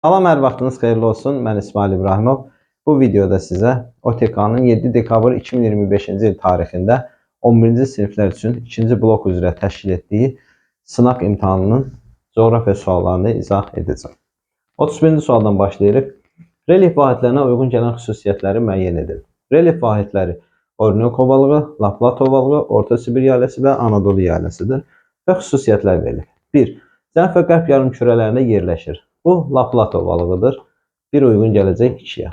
Salam, hər vaxtınız xeyirli olsun. Mən İsmail İbrahimov. Bu videoda sizə OTK-nın 7 dekabr 2025-ci il tarixində 11-ci siniflər üçün 2-ci blok üzrə təşkil etdiyi sınaq imtahanının coğrafiya suallarını izah edəcəm. 31-ci sualdan başlayırıq. Relyef vahidlərinə uyğun gələn xüsusiyyətləri müəyyən edin. Relyef vahidləri Orinoco ovalığı, La Plata ovalığı, Orta Sibir yaylasısı və Anadolu yaylasıdır və xüsusiyyətlər verilir. 1. Cənub və qərb yarımkürələrində yerləşir. Bu La Plata ovalığıdır. 1 uyğun gələcək 2-yə.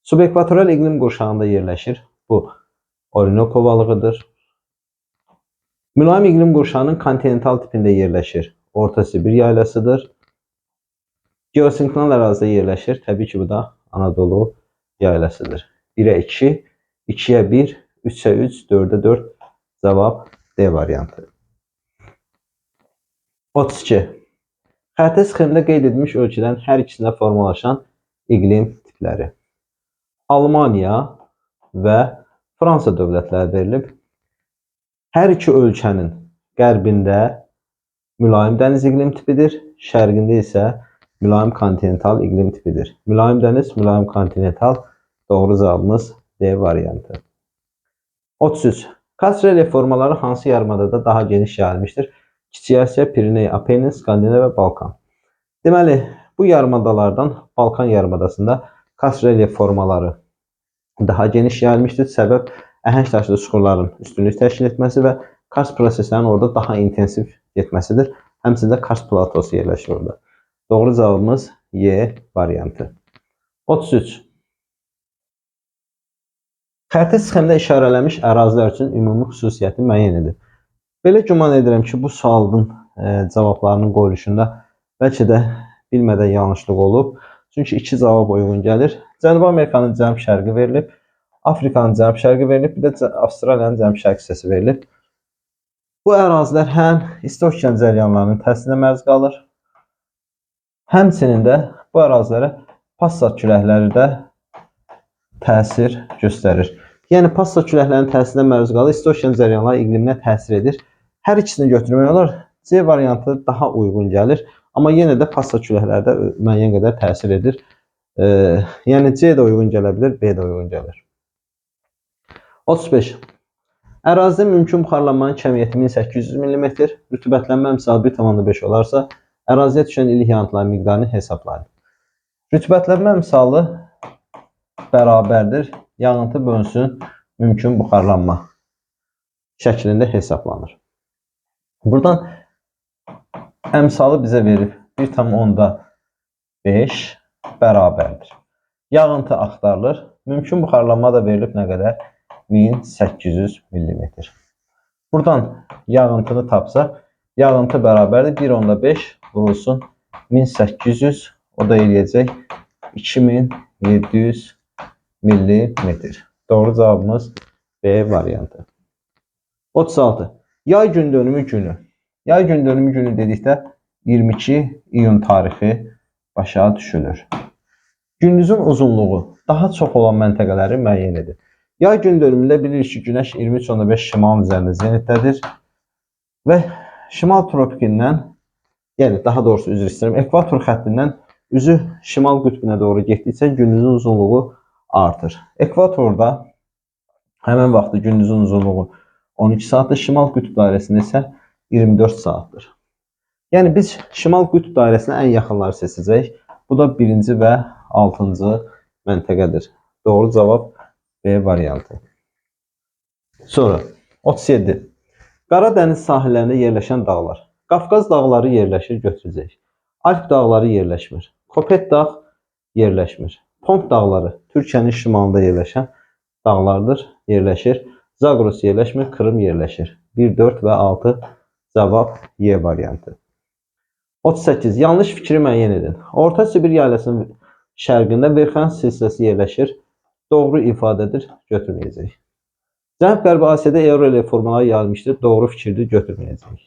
Subekvatorial iqlim qurşağında yerləşir. Bu Orinoco ovalığıdır. Mülayim iqlim qurşağının kontinental tipində yerləşir. Orta Sibir yaylasıdır. Geosinklinal ərazidə yerləşir. Təbii ki, bu da Anadolu yaylasıdır. 1-ə 2, 2-yə 1, 3-ə 3, 4-ə 4 cavab D variantı. 32. Xəritə sxemində qeyd edilmiş ölkələrin hər ikisində formalaşan iqlim tipləri. Almaniya və Fransa dövlətləri verilib. Hər iki ölkənin qərbində mülayim dəniz iqlim tipidir, şərqində isə mülayim kontinental iqlim tipidir. Mülayim dəniz, mülayim kontinental doğru cavabımız D variantı. 33. Kars relyef formaları hansı yarımadada daha geniş yayılmışdır? Kiçik Asiya, Pireney, Apennin, Skandinaviya və Balkan. Deməli, bu yarımadalardan Balkan yarımadasında Kars relyef formaları daha geniş yayılmışdır. Səbəb əhəng daşlı suxurların üstünlük təşkil etməsi və Kars proseslərinin orada daha intensiv getməsidir. Həmçinin də Kars platosu yerləşir orada. Doğru cavabımız Y variantı. 33. Xəritə sxemdə işarələnmiş ərazilər üçün ümumi xüsusiyyəti müəyyən edin. Belə güman edirəm ki, bu sualın cavablarının qoyuluşunda bəlkə də bilmədən yanlışlıq olub. Çünki iki cavab uyğun gəlir. Cənubi Amerikanın cənub-şərqi verilib, Afrikanın cənub-şərqi verilib, bir də Avstraliyanın cənub-şərq hissəsi verilib. Bu ərazilər həm isti okean cəryanlarının təsirinə məruz qalır, həmçinin də bu ərazilərə Passat küləkləri də təsir göstərir. Yəni Passat küləklərinin təsirinə məruz qalır, isti okean cəryanları iqliminə təsir edir. Hər ikisini götürmək olar. C variantı daha uyğun gəlir. Amma yenə də Passat küləkləri də müəyyən qədər təsir edir. Yəni C də uyğun gələ bilər, B də uyğun gəlir. 35. Ərazidə mümkün buxarlanmanın kəmiyyəti 1800 mm, rütubətlənmə əmsalı 1,5 olarsa, əraziyə düşən illik yağıntıların miqdarını hesablayın. Rütubətlənmə əmsalı bərabərdir. Yağıntı bölünsün mümkün buxarlanma şəklində hesablanır. Buradan əmsalı bizə verib 1,5 bərabərdir. Yağıntı axtarılır. Mümkün buxarlanma da verilib nə qədər? 1800 mm. Buradan yağıntını tapsaq, yağıntı bərabərdir 1,5 vurulsun 1800, o da eləyəcək 2700 millimetr. Doğru cavabımız B variantı. 36. Yay gün dönümü günü. Yay gün dönümü günü dedikdə 22 iyun tarixi başa düşülür. Gündüzün uzunluğu daha çox olan məntəqələri müəyyən edir. Yay gün dönümündə bilirik ki, günəş 23,5 şimalın üzərində zenitdədir və şimal tropikindən, yəni daha doğrusu üzr istəyirəm, ekvator xəttindən üzü şimal qütbünə doğru getdikcə gündüzün uzunluğu artır. Ekvatorda həmin vaxtda gündüzün uzunluğu 12 saatdır, şimal qütb dairəsində isə 24 saatdır. Yəni biz şimal qütb dairəsinə ən yaxınları seçəcəyik. Bu da 1-ci və 6-cı məntəqədir. Doğru cavab B variantı. Sonra 37. Qara dəniz sahillərində yerləşən dağlar. Qafqaz dağları yerləşir, götürəcək. Alp dağları yerləşmir. Kopet dağ yerləşmir. Pont dağları Türkiyənin şimalında yerləşən dağlardır, yerləşir. Zagros yerləşmir, Krım yerləşir. 1, 4 və 6 cavab Y variantı. 38. Yanlış fikri müəyyən edin. Orta Sibir yaylasının şərqində Verxan silsiləsi yerləşir. Doğru ifadədir, götürməyəcəyik. Cənub-Qərbi Asiyada eorelief formaları yayılmışdır. Doğru fikirdir, götürməyəcəyik.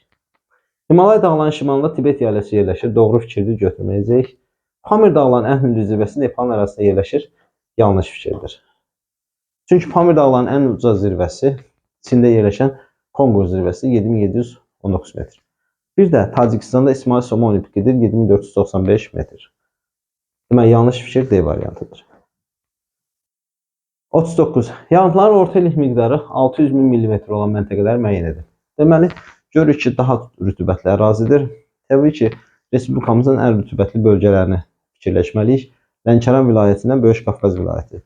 Himalay dağlarının şimalında Tibet yaylası yerləşir. Doğru fikirdir, götürməyəcəyik. Pamir dağlarının ən hündür zirvəsi Nepalın ərazisində yerləşir. Yanlış fikirdir. Çünki Pamir dağlarının ən uca zirvəsi Çində yerləşən Konqur zirvəsi 7719 metr. Bir də Tacikistanda İsmail Somoni pikidir 7495 metr. Deməli, yanlış fikir D variantıdır. 39. Yağıntıların orta illik miqdarı 600 min millimetr olan məntəqələri müəyyən edin. Deməli, görürük ki, daha rütubətli ərazidir. Təbii ki, Respublikamızın ən rütubətli bölgələrini fikirləşməliyik. Lənkəran vilayətindən Böyük Qafqaz vilayəti.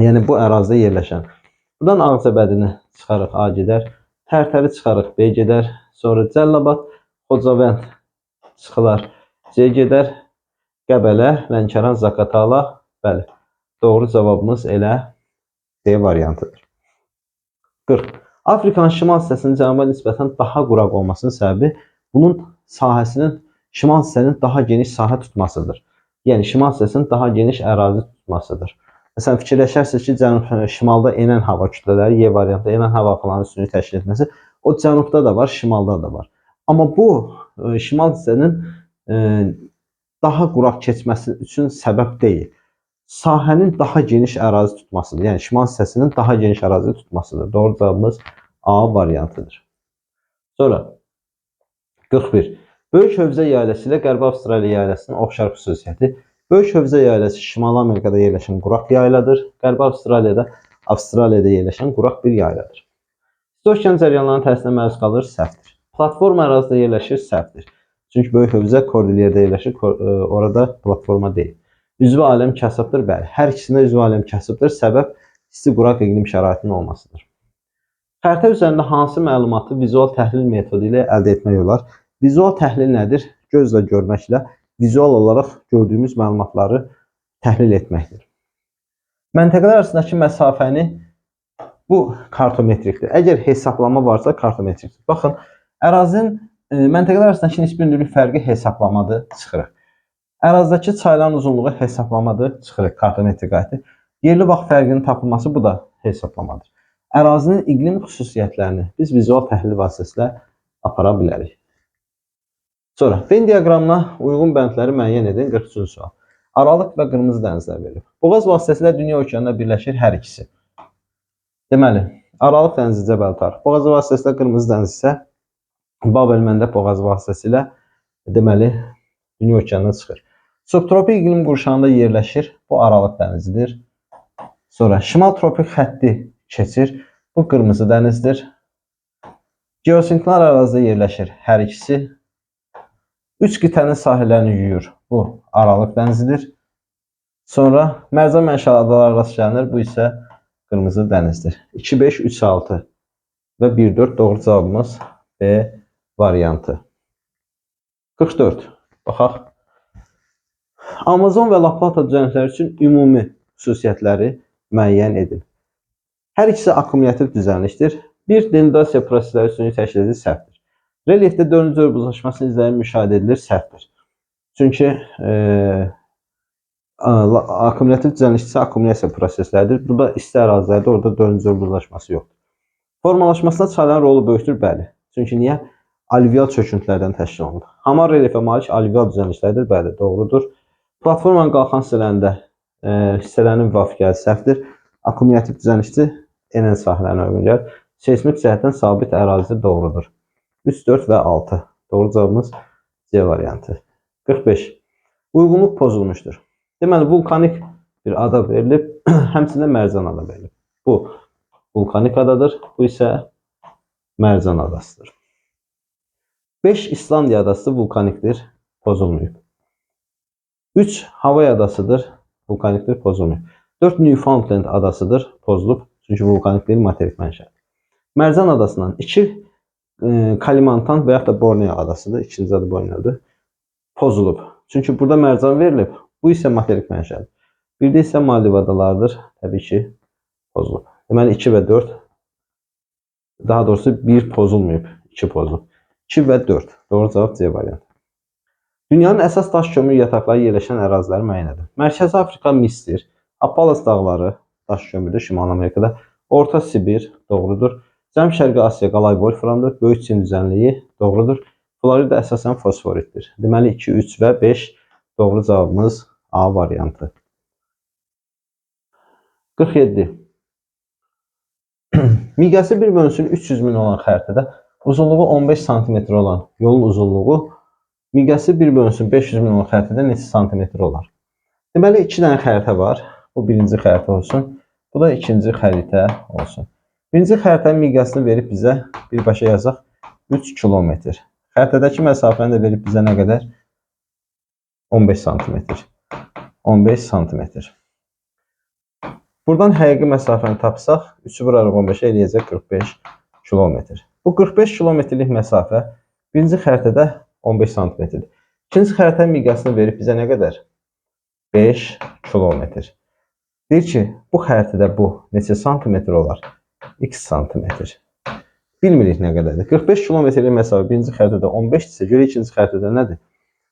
Yəni, bu ərazidə yerləşən. Buradan Ağcabədini çıxarıq, A gedər. Tərtəri çıxarıq, B gedər. Sonra Cəllabad, Xocavənd çıxılar, C gedər. Qəbələ, Lənkəran, Zaqatala. Bəli, doğru cavabımız elə D variantıdır. 40. Afrikanın şimal hissəsinin cənuba nisbətən daha quraq olmasının səbəbi bunun sahəsinin, şimal hissənin daha geniş sahə tutmasıdır. Yəni, şimal hissəsinin daha geniş ərazi tutmasıdır. Məsələn, fikirləşərsiniz ki, cənub, şimalda enən hava kütlələri, Y variantı enən hava axınlarının üstünlüyü təşkil etməsi, o cənubda da var, şimalda da var. Amma bu şimal hissənin daha quraq keçməsi üçün səbəb deyil. Sahənin daha geniş ərazi tutmasıdır. Yəni, şimal hissəsinin daha geniş ərazi tutmasıdır. Doğru cavabımız A variantıdır. Sonra 41. Böyük Hövzə yayləsi ilə Qərbi Avstraliya yaylasının oxşar xüsusiyyəti. Böyük Hövzə yayləsi Şimali Amerikada yerləşən quraq yayladır. Qərbi Avstraliyada Avstraliyada yerləşən quraq bir yayladır. İsti okean cəryanlarının təsirinə məruz qalır, səhvdir. Platforma ərazidə yerləşir, səhvdir. Çünki Böyük Hövzə Kordilyerdə yerləşir, orada platforma deyil. Üzvü aləm kasıbdır, bəli. Hər ikisində üzvü aləm kasıbdır. Səbəb isti quraq iqlim şəraitinin olmasıdır. Xəritə üzərində hansı məlumatı vizual təhlil metodu ilə əldə etmək olar? Vizual təhlil nədir? Gözlə görməklə vizual olaraq gördüyümüz məlumatları təhlil etməkdir. Məntəqələr arasındakı məsafəni bu kartometrikdir. Əgər hesablama varsa kartometrikdir. Baxın, ərazinin məntəqələr arasındakı nisbi hündürlük fərqi hesablamadır, çıxırıq. Ərazidəki çayların uzunluğu hesablamadır, çıxırıq, kartometrik aiddir. Yerli vaxt fərqinin tapılması bu da hesablamadır. Ərazinin iqlim xüsusiyyətlərini biz vizual təhlil vasitəsilə apara bilərik. Sonra Venn diaqramına uyğun bəndləri müəyyən edin. 43-cü sual. Aralıq və Qırmızı dənizlər verilib. Boğaz vasitəsilə Dünya okeanına birləşir hər ikisi. Deməli, Aralıq dənizi Cəbəl Tarıq boğazı vasitəsilə, Qırmızı dəniz isə Bab-el-Məndəb boğazı vasitəsilə deməli Dünya okeanına çıxır. Subtropik iqlim qurşağında yerləşir. Bu Aralıq dənizidir. Sonra şimal tropik xətti keçir. Bu Qırmızı dənizdir. Geosinklinal ərazidə yerləşir hər ikisi. Üç qitənin sahillərini yuyur. Bu Aralıq dənizidir. Sonra mərcan mənşəli adalar rast gəlinir. Bu isə Qırmızı dənizdir. 2, 5, 3, 6 və 1, 4 doğru cavabımız B variantı. 44. Baxaq. Amazon və La Plata düzənlikləri üçün ümumi xüsusiyyətləri müəyyən edin. Hər ikisi akkumulyatив düzənlikdir. Bir denudasiya prosesləri üstünlüyü təşkil edir, səhvdir. Relyefdə dördüncü buzlaşmasının izləri müşahidə edilir, səhvdir. Çünki akkumulyatив düzənliksə isə akkumulyasiya prosesləridir. Burada isti ərazilərdə orada dördüncü buzlaşması yoxdur. Formalaşmasında çayların rolu böyükdür, bəli. Çünki niyə? Alüvial çöküntülərdən təşkil olunur. Hamar relyefə malik alüvial düzənliklərdir, bəli, doğrudur. Platformanın qalxan hissələrində hissələrinin müvafiq gəlir, səhvdir. Akkumulyatив düzənlikdir, enən sahələrinə uyğun gəlir. Seysmik cəhətdən sabit ərazidir, doğrudur. 3, 4 və 6. Doğru cavabımız C variantı. 45. Uyğunluq pozulmuşdur. Deməli, vulkanik bir ada verilib, həmçinin mərcan ada verilib. Bu vulkanik adadır, bu isə mərcan adasıdır. 5 İslandiya adası vulkanikdir, pozulmayıb. 3 Havay adasıdır, vulkanikdir, pozulmayıb. 4 Newfoundland adasıdır, pozulub. Çünki vulkanik deyil, materik mənşəlidir. Mərcan adasından 2 Kalimantan və yaxud da Borneo adasıdır. İkinci adı Borneodur. Pozulub. Çünki burada mərcan verilib. Bu isə materik mənşəlidir. Bir də isə Maldiv adalarıdır. Təbii ki, pozulub. Deməli 2 və 4. Daha doğrusu 1 pozulmayıb, 2 pozulub. 2 və 4. Doğru cavab C variantı. Dünyanın əsas daş kömür yataqları yerləşən əraziləri müəyyən edin. Mərkəzi Afrika misdir. Appalas dağları daş kömürdür Şimali Amerikada. Orta Sibir doğrudur. Cənub Şərqi Asiya qalay wolframdır. Böyük Çin düzənliyi doğrudur. Florida əsasən fosforitdir. Deməli 2, 3 və 5 doğru cavabımız A variantı. 47. Miqyası 1 bölünsün 300 min olan xəritədə uzunluğu 15 sm olan yolun uzunluğu miqyası 1 bölünsün 500 min olan xəritədə neçə santimetr olar? Deməli, 2 dənə xəritə var. Bu birinci xəritə olsun. Bu da ikinci xəritə olsun. Birinci xəritənin miqyasını verib bizə birbaşa yazaq 3 kilometr. Xəritədəki məsafəni də verib bizə nə qədər? 15 santimetr. 15 santimetr. Buradan həqiqi məsafəni tapsaq, 3-ü vurarıq 15-ə eləyəcək 45 kilometr. Bu 45 kilometrlik məsafə birinci xəritədə 15 santimetrdir. İkinci xəritənin miqyasını verib bizə nə qədər? 5 kilometr. Deyir ki, bu xəritədə bu neçə santimetr olar? X santimetr. Bilmirik nə qədərdir. 45 kilometrlik məsafə birinci xəritədə 15-dirsə, görək ikinci xəritədə nədir?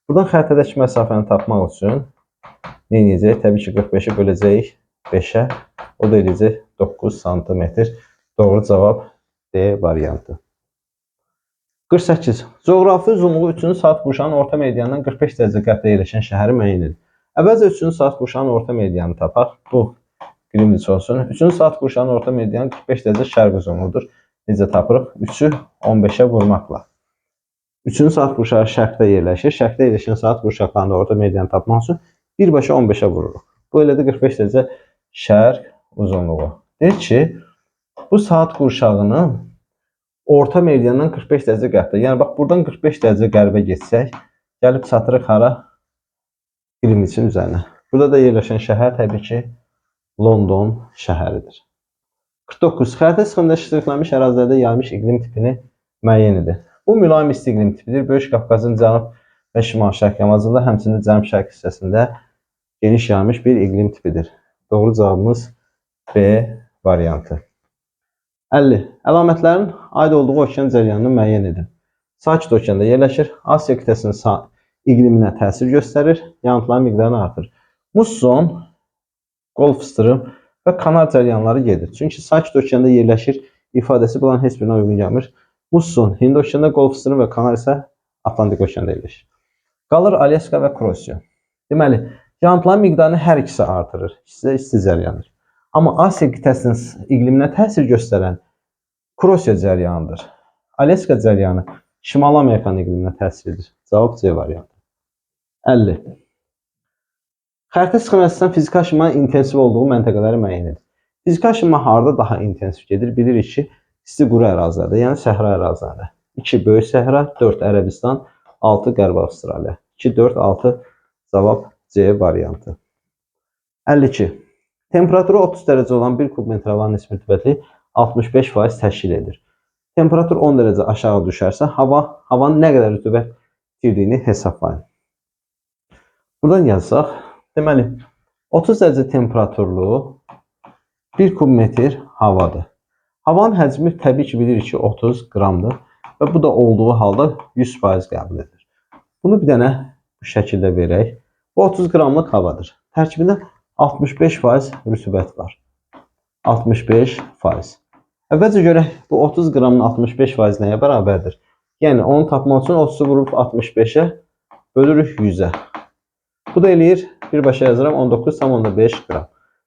Buradan xəritədəki məsafəni tapmaq üçün nə edəcəyik? Təbii ki, 45-i böləcəyik 5-ə. O da eləyəcək 9 santimetr. Doğru cavab D variantı. 48. Coğrafi uzunluğu 3-cü saat qurşağının orta medianından 45 dərəcə qərbdə yerləşən şəhəri müəyyən edin. Əvvəlcə 3-cü saat qurşağının orta medianını tapaq. Bu Greenwich olsun. 3-cü saat qurşağının orta medianı 45 dərəcə şərq uzunluğudur. Necə tapırıq? 3-ü 15-ə vurmaqla. 3-cü saat qurşağı şərqdə yerləşir. Şərqdə yerləşən saat qurşaqlarında orta medianı tapmaq üçün birbaşa 15-ə vururuq. Bu elə də 45 dərəcə şərq uzunluğu. Deyir ki, bu saat qurşağının orta mediandan 45 dərəcə qərbdə. Yəni bax buradan 45 dərəcə qərbə getsək, gəlib çatırıq hara? Greenwichin üzərinə. Burada da yerləşən şəhər təbii ki, London şəhəridir. 49. Xəritə sıxımında ştrixlənmiş ərazilərdə yayılmış iqlim tipini müəyyən edin. Bu mülayim isti iqlim tipidir. Böyük Qafqazın cənub və şimal-şərq yamacında, həmçinin cənub-şərq hissəsində geniş yayılmış bir iqlim tipidir. Doğru cavabımız B variantı. 50. Əlamətlərin aid olduğu okean cərəyanını müəyyən edin. Sakit okeanda yerləşir. Asiya qitəsinin iqliminə təsir göstərir. Yanıtların miqdarını artırır. Musson, Golf Stream və Kanar cərəyanları gedir. Çünki Sakit okeanda yerləşir ifadəsi bunların heç birinə uyğun gəlmir. Musson Hind okeanında, Golf Stream və Kanar isə Atlantik okeanda yerləşir. Qalır Alyaska və Krosio. Deməli, yanıtların miqdarını hər ikisi artırır. İkisi də isti cərəyandır. Amma Asiya qitəsinin iqliminə təsir göstərən Krosio cərəyanıdır. Alyaska cərəyanı Şimali Amerikanın iqliminə təsir edir. Cavab C variantı. 50. Xəritə sxemasından fiziki aşınmanın intensiv olduğu məntəqələri müəyyən edin. Fiziki aşınma harda daha intensiv gedir? Bilirik ki, isti quru ərazilərdə, yəni səhra ərazilərində. 2 böyük səhra, 4 Ərəbistan, 6 Qərbi Avstraliya. 2, 4, 6 cavab C variantı. 52. Temperaturu 30 dərəcə olan 1 kubmetr havanın nisbi rütubəti 65% təşkil edir. Temperatur 10 dərəcə aşağı düşərsə, havanın nə qədər rütubət itirdiyini hesablayın. Buradan yazsaq, deməli 30 dərəcə temperaturlu 1 kubmetr havadır. Havanın həcmi təbii ki, bilirik ki, 30 qramdır və bu da olduğu halda 100% qəbul edilir. Bunu bir dənə bu şəkildə verək. Bu 30 qramlıq havadır. Tərkibində 65% rütubət var. 65%. Əvvəlcə görək bu 30 qramın 65% nəyə bərabərdir? Yəni onu tapmaq üçün 30-u vurub 65-ə bölürük 100-ə. Bu da eləyir, birbaşa yazıram 19,5 qram.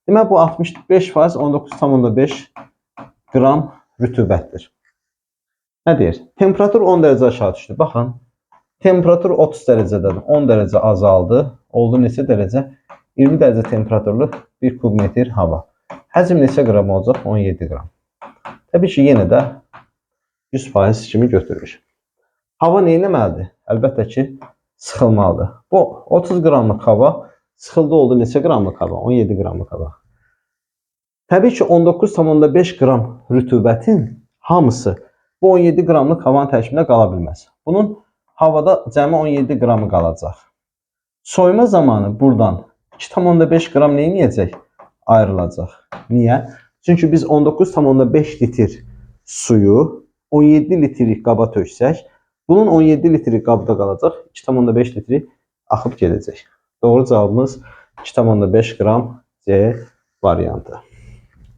Demək bu 65% 19,5 qram rütubətdir. Nə deyir? Temperatur 10 dərəcə aşağı düşdü. Baxın, temperatur 30 dərəcədədir. 10 dərəcə azaldı. Oldu neçə dərəcə? 20 dərəcə temperaturlu 1 kubmetr hava. Həcm neçə qram olacaq? 17 qram. Təbii ki, yenə də 100% kimi götürürük. Hava nə etməlidir? Əlbəttə ki, sıxılmalıdır. Bu 30 qramlıq hava sıxıldı oldu neçə qramlıq hava? 17 qramlıq hava. Təbii ki, 19,5 qram rütubətin hamısı bu 17 qramlıq havanın tərkibində qala bilməz. Bunun havada cəmi 17 qramı qalacaq. Soyuma zamanı buradan 2,5 qram nə edəcək? Ayrılacaq. Niyə? Çünki biz 19,5 litr suyu 17 litrik qaba töksək, bunun 17 litri qabda qalacaq, 2,5 litri axıb gedəcək. Doğru cavabımız 2,5 qram C variantı.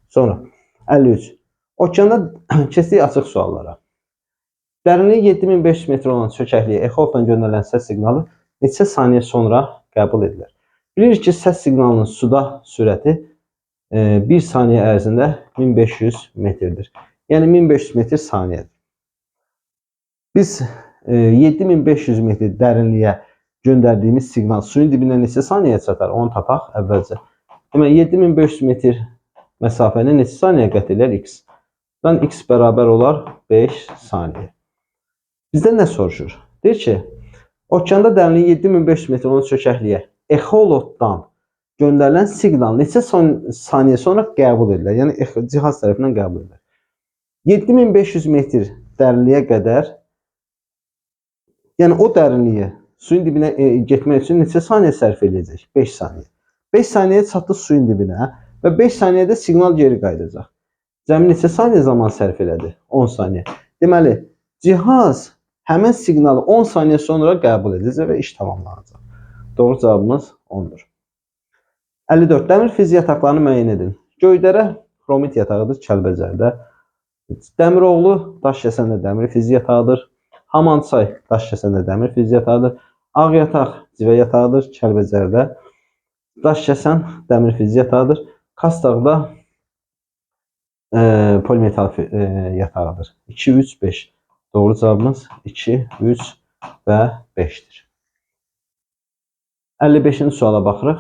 Sonra 53. Okeanda keçdik açıq suallara. Dərinliyi 7500 metr olan çökəkliyə exolovla göndərilən səs siqnalı neçə saniyə sonra qəbul edilir? Bilirik ki, səs siqnalının suda sürəti 1 saniyə ərzində 1500 metrdir. Yəni 1500 metr saniyədir. Biz 7500 metr dərinliyə göndərdiyimiz siqnal suyun dibinə neçə saniyə çatar? Onu tapaq əvvəlcə. Deməli 7500 metr məsafəni neçə saniyə qət edər x? Dan x bərabər olar 5 saniyə. Bizdən nə soruşur? Deyir ki, okeanda dərinliyi 7500 metr olan çökəkliyə exolotdan göndərilən siqnal neçə saniyə sonra qəbul edilir? Yəni cihaz tərəfindən qəbul edilir. 7500 metr dərinliyə qədər, yəni o dərinliyə suyun dibinə getmək üçün neçə saniyə sərf edəcək? 5 saniyə. 5 saniyə çatdı suyun dibinə və 5 saniyədə siqnal geri qayıdacaq. Cəmi neçə saniyə zaman sərf elədi? 10 saniyə. Deməli, cihaz həmin siqnalı 10 saniyə sonra qəbul edəcək və iş tamamlanacaq. Doğru cavabımız 10-dur. 54. Dəmir fizi yataqlarını müəyyən edin. Göydərə xromit yatağıdır Kəlbəcərdə. Dəmiroğlu Daşkəsəndə dəmir fizi yatağıdır. Hamançay Daşkəsəndə dəmir fizi yatağıdır. Ağ yataq civə yatağıdır Kəlbəcərdə. Daşkəsən dəmir fizi yatağıdır. Kastağda polimetal yatağıdır. 2, 3, 5. Doğru cavabımız 2, 3 və 5-dir. 55-ci suala baxırıq.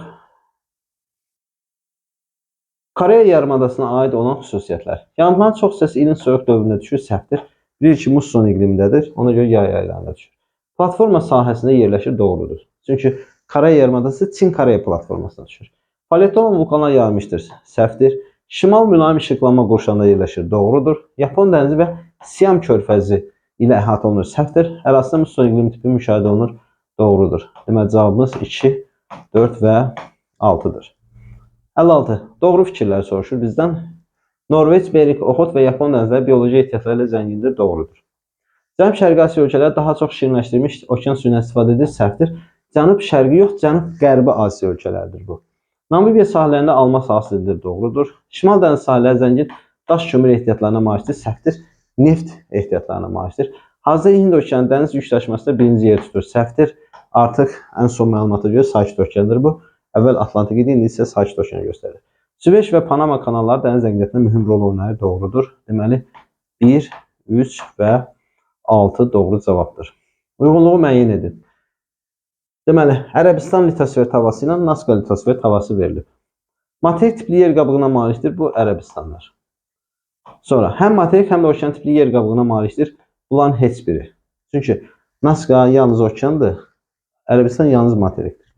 Koreya yarımadasına aid olan xüsusiyyətlər. Yanğının çox hissəsi ilin soyuq dövründə düşür, səhvdir. Bilir ki, musson iqlimindədir, ona görə yay aylarında düşür. Platforma sahəsində yerləşir, doğrudur. Çünki Koreya yarımadası Çin-Koreya platformasına düşür. Fəaliyyətdə olan vulkanlar yayılmışdır, səhvdir. Şimal mülayim işıqlanma qurşağında yerləşir, doğrudur. Yapon dənizi və Siam körfəzi ilə əhatə olunur, səhvdir. Ərazisində musson iqlim tipi müşahidə olunur, doğrudur. Deməli, cavabımız 2, 4 və 6-dır. 56. Doğru fikirləri soruşur bizdən. Norveç, Bering, Oxot və Yapon dənizləri bioloji ehtiyatları ilə zəngindir, doğrudur. Cənub-Şərqi Asiya ölkələri daha çox şirinləşdirilmiş okean suyundan istifadə edir, səhvdir. Cənub-Şərqi yox, Cənub-Qərbi Asiya ölkələridir bu. Namibiya sahillərində almas hasil edilir, doğrudur. Şimal dəniz sahilləri zəngin daş kömür ehtiyatlarına malikdir, səhvdir. Neft ehtiyatlarına malikdir. Hazırda Hind okeanı dəniz yük daşımasında birinci yer tutur, səhvdir. Artıq ən son məlumata görə Sakit okeandır bu. Əvvəl Atlantik idi, indi isə Sakit okeanı göstərir. Süveyş və Panama kanalları dəniz nəqliyyatında mühüm rol oynayır, doğrudur. Deməli, 1, 3 və 6 doğru cavabdır. Uyğunluğu müəyyən edin. Deməli, Ərəbistan litosfer tavası ilə Nazka litosfer tavası verilib. Materik tipli yer qabığına malikdir bu Ərəbistanlar. Sonra həm materik, həm də okean tipli yer qabığına malikdir bunların heç biri. Çünki Nazka yalnız okeandır, Ərəbistan yalnız materikdir.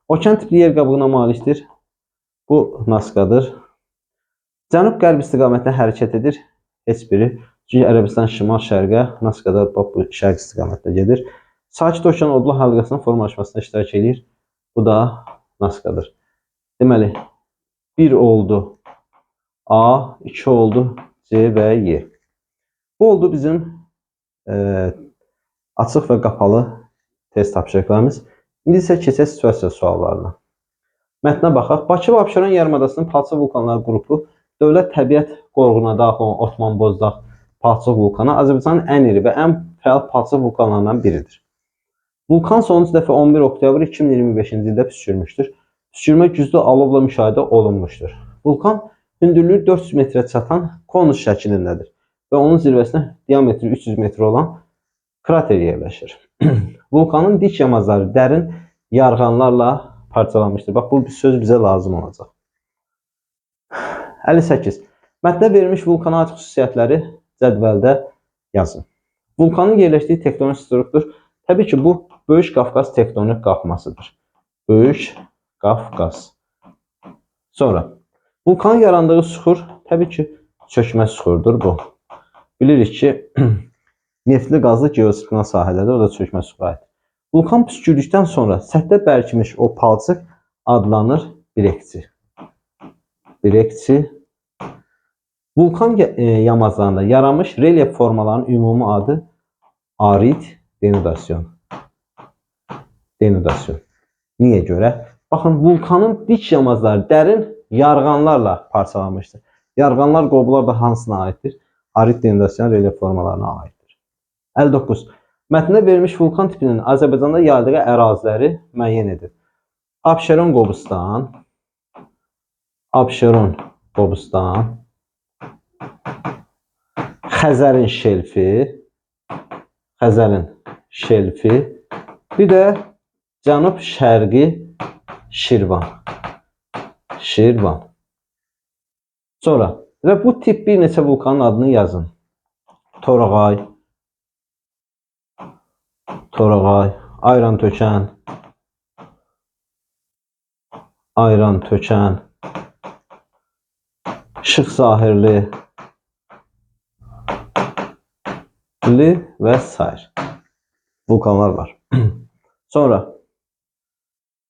Okean tipli yer qabığına malikdir. Bu Nazkadır. Cənub-qərb istiqamətində hərəkət edir. Heç biri. Çünki Ərəbistan şimal-şərqə, Nazkada bax bu şərq istiqamətdə gedir. Sakit okean odlu halqasının formalaşmasında iştirak edir. Bu da Nazkadır. Deməli, 1 oldu A, 2 oldu C və Y. Bu oldu bizim açıq və qapalı test tapşırıqlarımız. İndi isə keçək situasiya suallarına. Mətnə baxaq. Bakı və Abşeron yarımadasının palçıq vulkanları qrupu Dövlət Təbiət Qoruğuna daxil olan Otman Bozdağ palçıq vulkanı Azərbaycanın ən iri və ən fəal palçıq vulkanlarından biridir. Vulkan sonuncu dəfə 11 oktyabr 2025-ci ildə püskürmüşdür. Püskürmə güclü alovla müşahidə olunmuşdur. Vulkan hündürlüyü 400 metrə çatan konus şəklindədir və onun zirvəsinə diametri 300 metr olan krater yerləşir. Vulkanın dik yamacları dərin yarğanlarla parçalanmışdır. Bax, bu söz bizə lazım olacaq. 58. Mətndə verilmiş vulkana aid xüsusiyyətləri cədvəldə yazın. Vulkanın yerləşdiyi tektonik struktur təbii ki, bu Böyük Qafqaz tektonik qalxmasıdır. Böyük Qafqaz. Sonra vulkanın yarandığı süxur təbii ki, çökmə süxurdur bu. Bilirik ki, neftli qazlı geosiklon sahədədir, o da çökmə süxura aiddir. Vulkan püskürdükdən sonra səthdə bərkimiş o palçıq adlanır brekçi. Brekçi. Vulkan yamaclarında yaranmış relyef formalarının ümumi adı arid denudasyon. Denudasyon. Niyə görə? Baxın, vulkanın dik yamacları dərin yarğanlarla parçalanmışdır. Yarğanlar, qoblar da hansına aiddir? Arid denudasyon relyef formalarına aiddir. 59. Mətndə verilmiş vulkan tipinin Azərbaycanda yayıldığı əraziləri müəyyən edin. Abşeron Qobustan, Abşeron Qobustan, Xəzərin şelfi, Xəzərin şelfi, bir də Cənub-şərqi Şirvan. Şirvan. Sonra və bu tip bir neçə vulkanın adını yazın. Torağay, Torağay, Ayran Tökən, Ayran Tökən, Şıx Zahirli, li və sair vulkanlar var. Sonra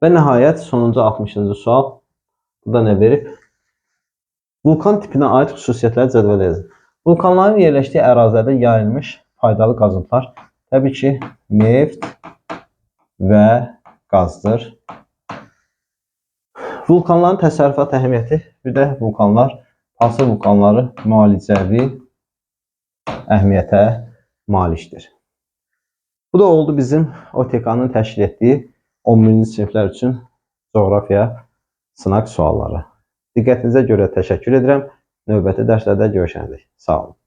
və nəhayət sonuncu 60-cı sual. Bu da nə verib? Vulkan tipinə aid xüsusiyyətləri cədvələ yazın. Vulkanların yerləşdiyi ərazilərdə yayılmış faydalı qazıntılar təbii ki, neft və qazdır. Vulkanların təsərrüfat əhəmiyyəti, bir də vulkanlar, hansı vulkanları müalicəvi əhəmiyyətə malikdir. Bu da oldu bizim OTK-nın təşkil etdiyi 11-ci siniflər üçün coğrafiya sınaq sualları. Diqqətinizə görə təşəkkür edirəm. Növbəti dərslərdə görüşənədək. Sağ olun.